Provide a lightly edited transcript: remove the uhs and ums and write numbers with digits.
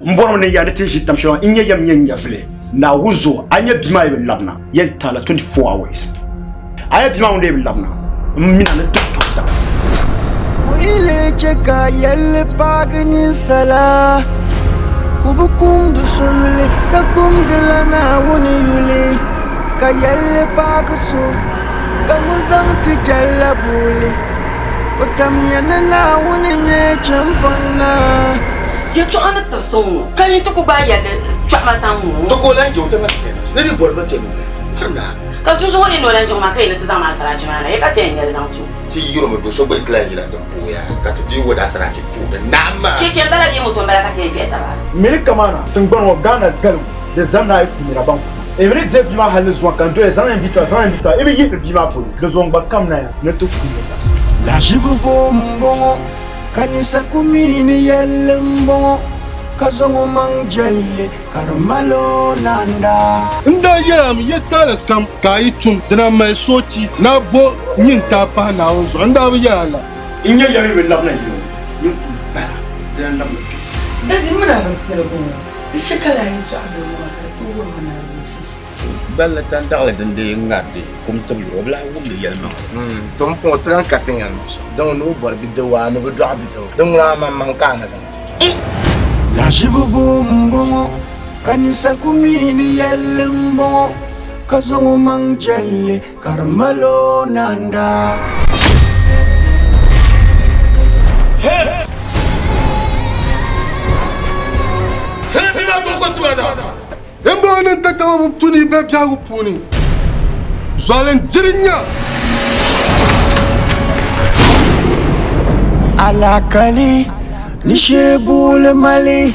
M bɔrimi ni ya ni ti ʒi tam shɛli maa, n nya yɛm nyɛ nyɛvili. Naawuni zuɣu, a nya bia maa yi bi labina, yɛn taala 24 hours. A nya bia maa ŋun lee bi labina, m mina ni ti tuhi taba. Buɣili chɛ ka yɛlli paagi ninsala. O bi kumdi so yuli ka kumdila Naawuni yuli, ka yɛlli paagi so ka ŋun zaŋ ti jɛlla buɣili. O tamya ni Naawuni nyɛ chɛmpaŋ naa. Yɛtɔɣa ni tibisi ŋ-ŋɔ, ka nyin ti ku gbaai yɛlli chɔɣima tam ŋ-ŋɔ. Ti ka o lan je o ti mali tɛma ni di boli ba tɛma ŋɔ la. Ka sunsuŋ ŋɔ yi ni o lan je ŋɔ maa ka yi ni ti zaŋ ma asiraachi maa na, ya ka ti yɛn nyɛ li zaŋ ti o? Ti yirimi do so gba yi ti lan yina ti pooya ka ti deei o daasiraachi puuni naɣim maa. Cheche m-bala bee moto m-bala ka ti yɛn kpɛhi taba? Mini kamana tiŋgbani ŋɔ Ghana zaligu di zani ni a yi ku nira ban ku e mi ni deei bia maa hali ni zuŋɔ ka n doya zaŋ yɛn bia tɔha zaŋ yɛn bia tɔha i bi yihiri bia maa polo di zuɣu n gba kamina ya ni ti ku nira. Lahiʒibu bo m-bɔŋɔ ka ninsal ku mi ni yɛlli m-bɔŋɔ ka zaŋ o maŋ jɛlli ka di mal o naanda. N daa yɛl a mi yɛltɔɣili kam ka a yi tum, di na mali soochi ni a bo nyintaa pahi Naawuni zuɣu. N daa bi yɛl a la. N nya ya mi bi labina yino nyin kul bala, di lan labina kpe. Dadi m mini a bin piɛligu ŋɔ, n she ka lahi yɛtɔɣa bili ŋɔ maa ka di ti wurim ma Naawuni shishi. Gballi tandaɣili din dii ŋari di kum tibili, o bi lahi wumdi yɛlimaŋli. To m puŋɔ ti lan ka ti nya ni shɛm din ŋuni o bɔri bidibwa a ni bi dɔɣi bidibga din ŋuna a maŋmaŋ ka a na zaŋ ti. Lahiʒibu bo m-bɔŋɔ ka ninsal ku mi ni yɛlli m-bɔŋɔ ka zaŋ o maŋ jɛlli ka di mal o naanda. Bɛmbɔŋɔ niŋ tatabo bi tu ni yi be biɛhigu puuni. Zualin diri nya. Alakali ni shee buɣili mali.